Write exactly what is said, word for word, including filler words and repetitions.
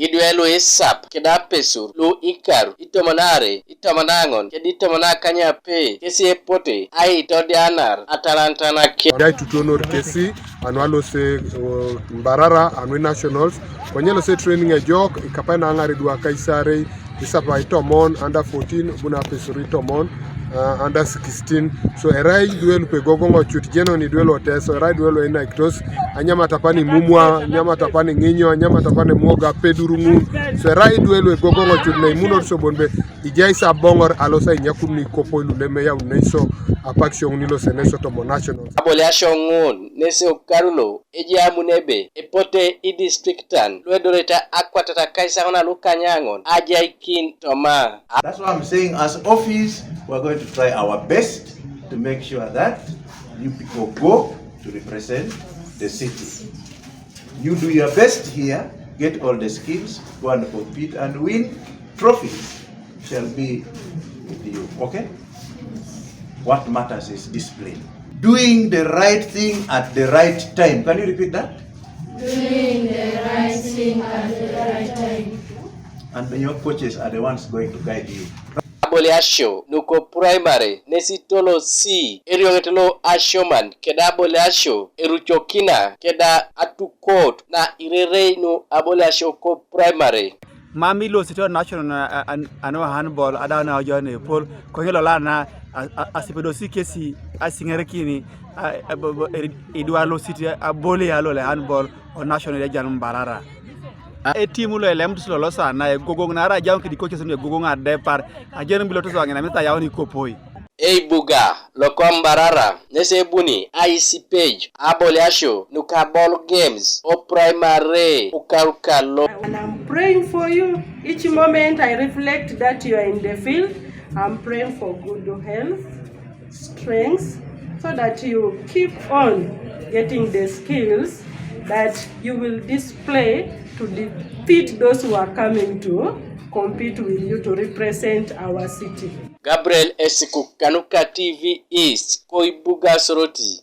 Idwe lu isap keda apesur lu ikaru itomon aare, itomon aŋon keda itomon akanyape kesi epote aitodianar atalantanakin. Dai tutuonor kesi anu alose, uh, Mbarara anu nationals, konye lose training ejok ikapai naŋar idwe akaisarei, isapa itomon under fourteen buna apesur itomon, uh, under sixteen. So erai idwe lupe gogoŋ ocut jenon idwe loteso, erai idwe loinaikitos, anyamat apa ni mumwa, anyamat apa ni ŋinyo, anyamat apa ni mwoga apedurungu. So erai idwe lu egogoŋ ocut neimunor sobon be ijai sa boŋor alosa inyakun ni kopoi luleme yaun neiso apak sioŋ nilo seneso tomo national. Aboliasio ŋun nesi okarulo ejamun ebe epote idistriktan luedorete akwatata kaisaŋona lukanyaŋon ajaikin toma. That's why I'm saying, as office, we're going to try our best to make sure that you people go to represent the city. You do your best here, get all the skills, go and compete and win. Trophies shall be with you, okay? What matters is discipline. Doing the right thing at the right time. Can you repeat that? Doing the right thing at the right time. And your coaches are the ones going to guide you. Aboliasio nuko primary nesi tolo si erioŋet lo asioman keda aboliasio erucokina keda atukot na irerei nu aboliasio ko primary. Mam ilosit o national na, a, an, ano handball ada na ojo ne pol konye lola na a, a, asipedosi kesi asiŋerekini a, a, bo- bo- eri- idwa losit aboli alole handball o national ejan Mbarara. Etimu lo elemutus lolosa na egogoŋ nara ajaun kidi coaches nu egogoŋ adepar ajen bilotos aŋinamit ayaun ikopoi. Eibuga loko Mbarara nesi ebuni aisipej aboliasio nuka ball games o primary ukarukalo. And I'm praying for you. Each moment I reflect that you are in the field, I'm praying for good health, strength, so that you keep on getting the skills that you will display to defeat those who are coming to compete with you to represent our city. Gabriel Esiku kanuka T V East ko Ibuga Soroti.